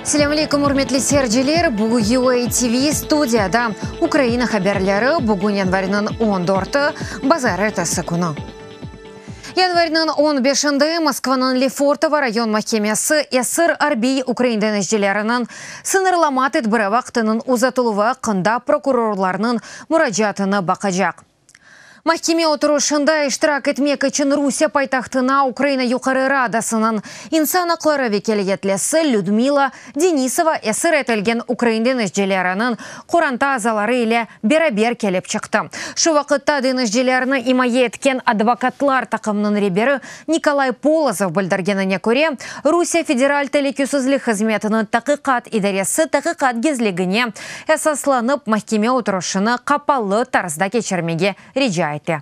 Selâm aleyküm, ürmetli seyirciler! Bu UA TV studiyada Ukraina haberleri, bugün yanvarniñ on dörtü, bazarertesi künü. Yanvarniñ on beşinde Moskvanıñ Lefortovo rayon mahkemesi esir arbiy ukrain deñizcileriniñ sıñırlama tedbiri vaqtınıñ uzatıluvı aqqında prokurorlarnıñ muracaatını baqacaq. Mahkeme oturışında iştirak etmek içün Rusiye paytahtına Ukraina Yuqarı Radasınıñ insan aqları vekâletlisi Lüdmila Denisova esir etilgen ukrain deñizcileriniñ qoranta azaları ile beraber kelip çıqtı. Şu vaqıtta deñizcilerni imaye etken advokatlar taqımınıñ reberi Nikolay Polozov bildirgenine köre, Rusiye Federal telükesizlik hızmetiniñ taqiqat idaresi taqiqat gizligine esaslanıp mahkeme oturışını qapalı tarzda keçirmege rica ete.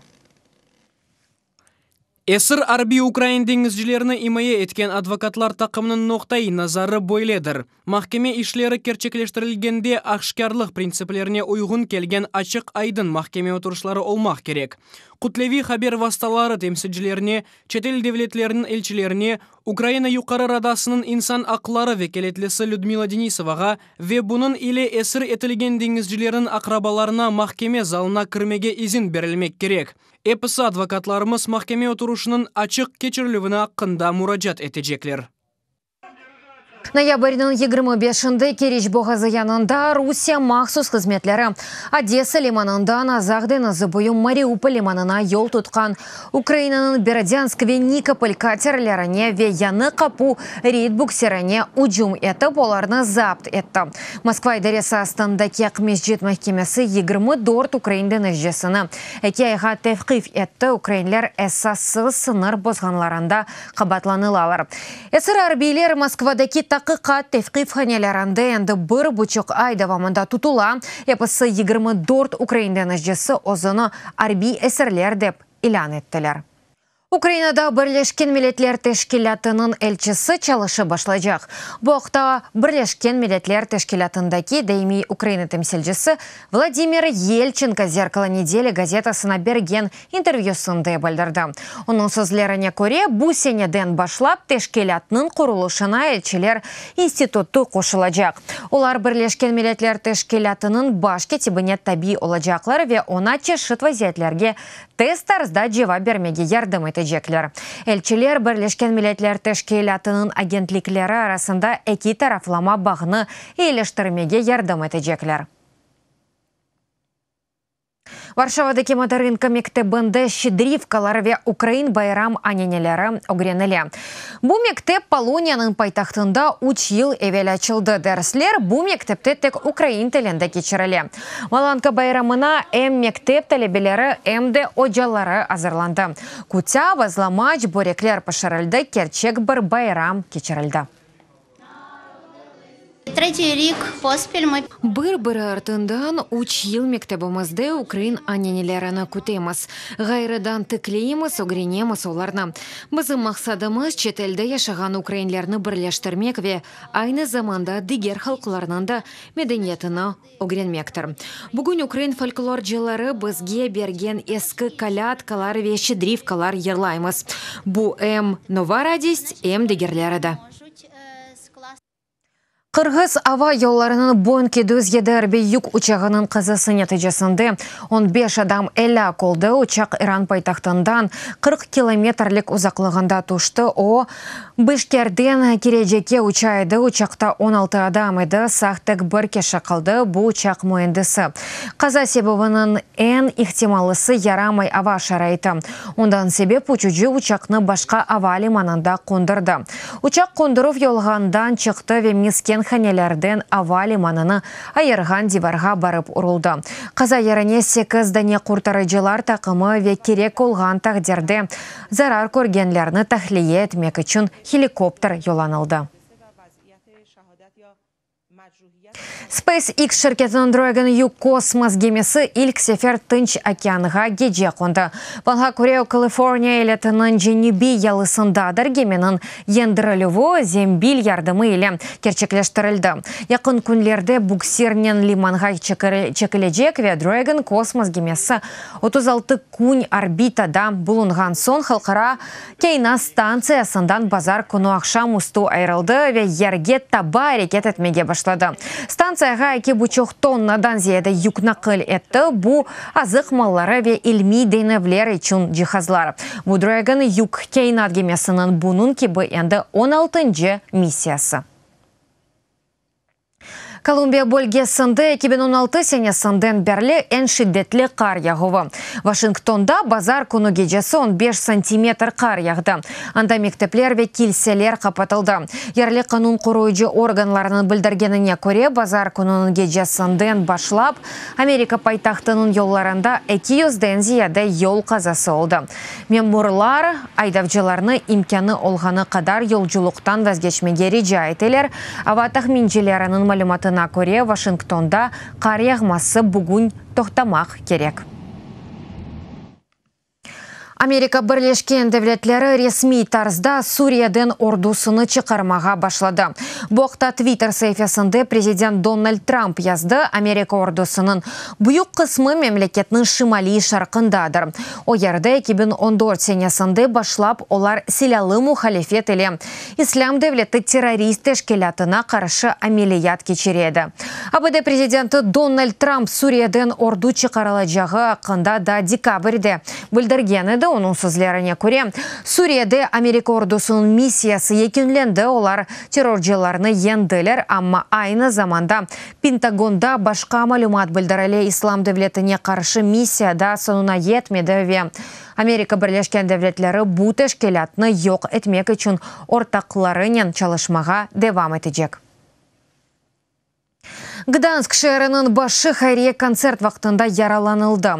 Esir arbiy ukrain deñizcilerini imaye etken advokatlar taqımınıñ noqtaiy nazarı böyledir, mahkeme işleri kerçekleştirilgende aşkârlıq printsiplerine uyğun kelgen açıq-aydın mahkeme oturışları olmaq kerek. Kütleviy haber vastaları temsilcilerine, çetel devletlerniñ elçilerine, Ukraina Yuqarı Radasınıñ insan aqları vekâletlisi Lüdmila Denisovağa ve bunıñ ile esir etilgen deñizcilerniñ aqrabalarına mahkeme zalına kirmege izin berilmek kerek. Episi advokatlarımız mahkeme oturışınıñ açıq keçirilüvini aqqında muracaat etecekler. Noyabrniñ 25-inde Keriç boğazı yanında Rusiye mahsus hızmetleri Odesa limanından Azaq deñizi boyu Mariupol limanına yol tutqan Ukrainanıñ Berdânsk ve Nikopol katerlerine ve Yañı Qapu reyd buksirine ücüm etip, olarnı zapt etti. Moskva idaresi astındaki Aqmescit mahkemesi 24 ukrain deñizcisini eki ayğa tevqif etti, ukrainler esassız sıñır bozğanlarında qabaatlanılalar. Esir arbiyler Moskvadaki taqiqat tevqifhanelerinde endi bir buçuq ay devamında tutula. Episi 24 ukrain deñizcisi özüni arbiy esirler dep ilân ettiler. Ukrainada Birleşken Milletler Teşkilâtınıñ elçisi çalışıp başlaycaq. Bu aqta Birleşken Milletler Teşkilâtındaki daimiy Ukraina temsilcisi Vladimir Yelçenko Zerkalo nedeli gazetasına bergen intervyüsında bildirdi. Onıñ sözlerine köre, bu seneden başlap teşkilâtnıñ qurulışına elçiler institutı qoşulacaq. Olar Birleşken Milletler Teşkilâtınıñ baş kâtibine tabi olacaqlar ve oña çeşit vaziyetlerge tez tarzda cevap bermege yardım etecekler. Elçiler Birleşken Milletler Teşkilâtınıñ agentlikleri arasında eki taraflama bağnı eyileştirmege yardım etecekler. Varşavadaki Matarınka mektebinde şedrivkalar ve ukrain bayram ananeleri ögrenile. Bu mektep Poloniyanıñ paytahtında üç yıl evel açıldı. Dersler bu mektepte tek ukrain tilinde keçirile. Malanka bayramına em mektep talebeleri, em de ocaları azırlandı. Kutâ, bazlamaç, börekler pişirildi, kerçek bir bayram keçirildi. Bir-biri artından üç yıl mektebimizde ukrain ananelerini kütemiz, ğayrıdan tikleymiz, ögrenemiz olarnı. Bizim maqsadımız, çetelde yaşağan ukrainlerni birleştirmek ve aynı zamanda diger halqlarnıñ da medeniyetini ögrenmektir. Bugün ukrain folklorcıları bizge bergen eski kolâdkalar ve şedrivkalar yırlaymız. Bu em Nova radist, em digerleri de. Qırğız ava yollarınıñ Boeing 707 arbiy yük uçağınıñ qazası neticesinde 15 adam elâk oldı. Uçaq İran paytahtından 40 kilometrlik uzaqlığında tüşti. O, Bişkerden Kerecekke uça edi, uçaqta 16 adam edi, sağ tek bir kişi qaldı, bu uçaq müendisi. Qaza sebebiniñ eñ ihtimallısı yaramay ava şaraiti. Ondan sebep uçucı uçaqnı başqa ava limanında qondurdı. Uçaq qonduruv yolğandan çıqtı ve mesken hanelerden ava limanını ayırğan divarğa barıp uruldı. Qaza yerine sekiz dane qurtarıcılar taqımı ve kerek olğan taqdirde Zarar körgenlerni tahliye etmek içün helikopter yollanıldı. SpaceX şirketiniñ Dragon yük kosmos gemisi ilk sefer Tınç okeanğa gece qondı. Planğa köre, o, Kaliforniya eyaletiniñ cenübiy yalısındadır. Geminiñ endirilüvi zembil yardımı ile kerçekleştirildi. Yaqın künlerde buksirnen limanğa çekilecek ve Dragon kosmos gemisi 36 kün orbitada bulunğan soñ Halqara Kâinat stantsiyasından bazar künü aqşam üstü ayırıldı ve Yerge taba areket etmege başladı. Stantsiyağa eki buçuq tonnadan ziyade yük naqil etti, bu, azıq malları ve ilmiy deñevler içün cihazlar. Bu Dragon yük kâinat gemisiniñ bunıñ kibi endi on altıncı missiyası. Kolumbiya bölgesinde 2016 senesinden berli eñ şiddetli qar yağuvı. Vaşingtonda bazar künü gecesi on beş santimetr qar yağdı, anda mektepler ve kilseler qapatıldı. Yerli qanun qoruyıcı organlarınıñ bildirgenine köre, bazar kününiñ gecesinden başlap Amerika paytahtınıñ yollarında eki yüzden ziyade yol qazası oldı. Memurlar, aydavcılarnı imkânı olğanı qadar yolculıqtan vazgeçmege rica eteler. Ava tahmincileriniñ malümatına köre, Vaşingtonda qar yağması bugün toqtamaq kerek. Amerika Birleşken Devletleri resmiy tarzda Suriyeden ordusını çıqarmağa başladı. Bu aqta Twitter saifesinde prezident Donald Trump yazdı, Amerika ordusınıñ büyük qısmı memleketniñ şimaliy-şarqındadır. O yerde 2014 senesinde başlap olar silâlı muhalifet ile İslâm devleti terrorist teşkilâtına qarşı ameliyat keçire edi. ABD prezidenti Donald Trump Suriyeden ordu çıqarılacağı aqqında daa dekabrde bildirgen edi. Onıñ sözlerine köre, Suriyede Amerika ordusınıñ missiyası yekünlendi, olar terrorcılarnı yeñdiler, amma aynı zamanda Pentagonda başqa malümat bildirile, İslâm devletine qarşı missiya daa soñuna yetmedi ve Amerika Birleşken Devletleri bu teşkilâtnı yoq etmek içün ortaqlarınen çalışmağa devam etecek. Gdansk şeeriniñ başı hayriye kontsert vaqtında yaralanıldı.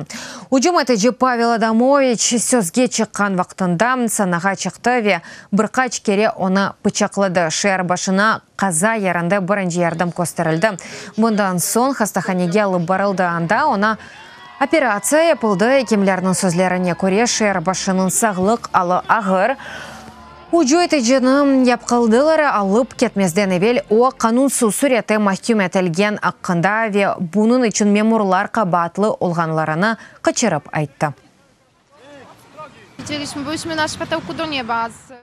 Ücüm etici Pavel Adamoviç sözge çıqqan vaqtında sanağa çıqtı ve bir qaç kere onı pıçaqladı. Şeer başına qaza yerinde birinci yardım kösterildi. Bundan soñ hastahanege alıp barıldı, anda oña operatsiya yapıldı. Ekimlerniñ sözlerine köre, şeer başınıñ sağlıq alı ağır. Ücü eticini yapqıldılar, alıp ketmezden evel o, qanunsız sürette mahküm etilgen aqqında ve bunıñ içün memurlar qabaatlı olğanlarını qıçırıp ayttı.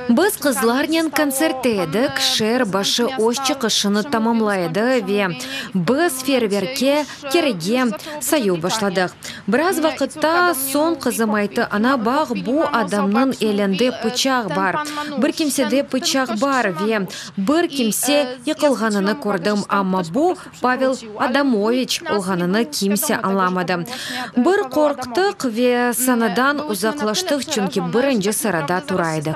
Biz qızlarnen kontsertte edik, şeer başı öz çıqışını tamamlay edi ve biz feyyerverkke kerige sayıp başladıq. Biraz vaqıtta soñ qızım ayttı, Ana, baq, bu adamnıñ elinde pıçaq bar. Bir kimsede pıçaq bar ve bir kimse yıqılğanını kördim, amma bu Pavel Adamoviç olğanını kimse añlamadı. Bir qorqtıq ve sanadan uzaqlaştıq, çünki birinci sırada tura edik.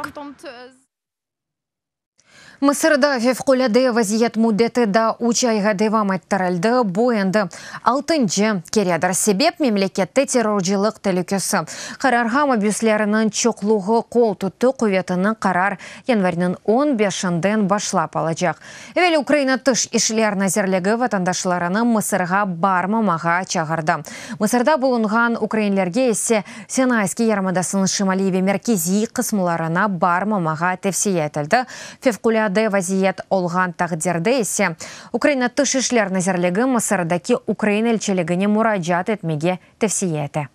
Mısırda fevqulâde vaziyet müddeti daa üç ayğa devam ettirildi, bu endi altıncı keredir. Sebep, memlekette terrorcılıq telükesi. Qararğa mabüslerniñ çoqluğı qol tuttı, quvetini qarar yanvarniñ on beşinden başlap alacaq. Evel Ukraina Tış işler nazirligi vatandaşlarını Mısırğa barmamağa çağırdı. Mısırda bulunğan ukrainlerge ise Sinayskiy yarımadasınıñ şimaliy ve merkeziy qısımlarına barmamağa tevsiye etildi. Fevqulâde vaziyet olğan taqdirde ise Ukraina Tış işler nazirligi Mısırdaki Ukraina elçiligine muracaat etmege tevsiye ete.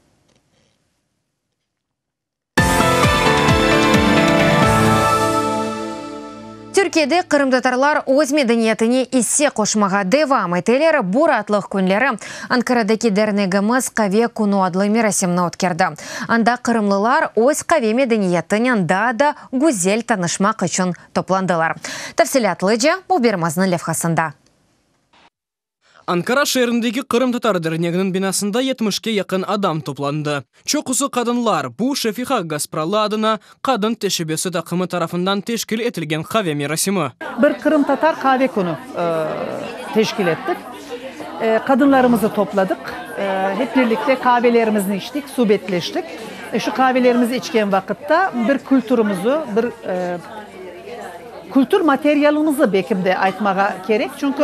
Türkiyede qırımtatarlar öz medeniyetine isse qoşmağa devam eteler. Bu raatlıq künleri Ankaradaki dernegimiz Qave künü adlı merasimni ötkerdi. Anda qırımlılar öz qave medeniyetinen daa da güzel tanışmaq içün toplandılar. Tafsilâtlıca mühbirimizniñ levhasında. Ankara şeerindeki Qırımtatar derneginiñ binasında yetmişke yaqın adam toplandı. Çoqusı qadınlar, bu Şefiqa Gaspralı adına qadın teşebbüsi taqımı tarafından teşkil etilgen qave merasimi. Bir qırımtatar qave künü teşkil ettik. Qadınlarımızı topladıq, hep birlikte qavelerimizni içtik, subetleştik. Şu qavelerimizi içken vaqıtta bir kültürümüzü, bir. Kültür materialımızı bekim de aytmağa kerek, çünki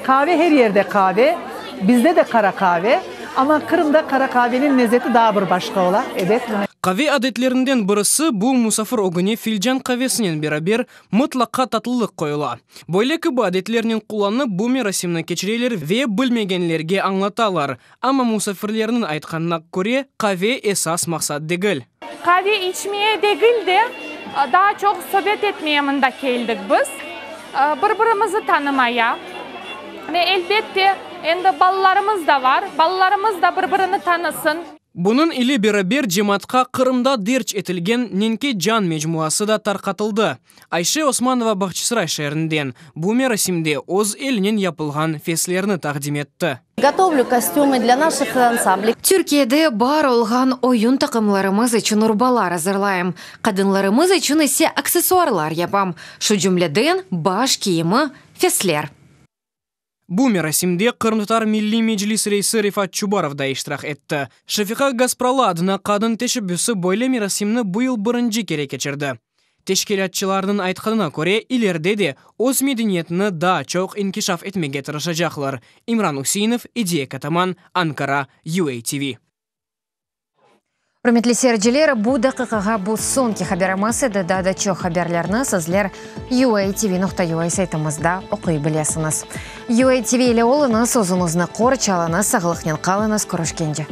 qave her yerde qave, bizde de qara qave, amma Qırımda qara qaveniñ lezeti daa bir başqa ola, ebet. Qave adetlerinden birisi, bu musafir ögüne filcan qavesinen beraber mıtlaqa tatlılıq qoyula. Böyle kibi adetlernen qullanıp bu merasimni keçireler ve bilmegenlerge añlatalar. Amma musafirlerniñ aytqanına köre, qave esas maqsat degil. Qave içmeye degil de, daa çoq sobet etmeye mında keldik biz, bir-birimizi tanımaya. Ve elbette, endi balalarımız da var, balalarımız da bir-birini tanısın. Bunıñ ile beraber cemaatqa Qırımda derc etilgen Nenke can mecmuası da tarqatıldı. Ayşe Osmanova Bağçasaray şeerinden bu merasimde öz elinen yapılğan feslerni taqdim etti. Gotovlü kostümı dlâ naşih ansambley. Türkiyede bar olğan oyun taqımlarımız içün urbalar azırlayım, qadınlarımız içün ise aksessuarlar yapam, şu cümleden baş kiyimi, fesler. Bu merasimde Qırımtatar Milliy Meclis reisi Refat Çubarov da iştirak etti. Şefiqa Gaspralı adına qadın teşebbüsi böyle merasimni bu yıl birinci kere keçirdi. Teşkilâtçılarnıñ aytqanına köre, ileride de öz medeniyetini daa çoq inkişaf etmege tırışacaqlar. İmran Üseinov, Ediye Kataman, Ankara, UATV. Ürmetli seyirciler, bu daqiqağa bu soñki haberimiz edi. Daa da çoq haberlerni sizler UATV.UA saytımızda oquy bilesiñiz. UATV ile oluñız, özüñizni qorçalıñız, sağlıqnen qalıñız, körüşkence.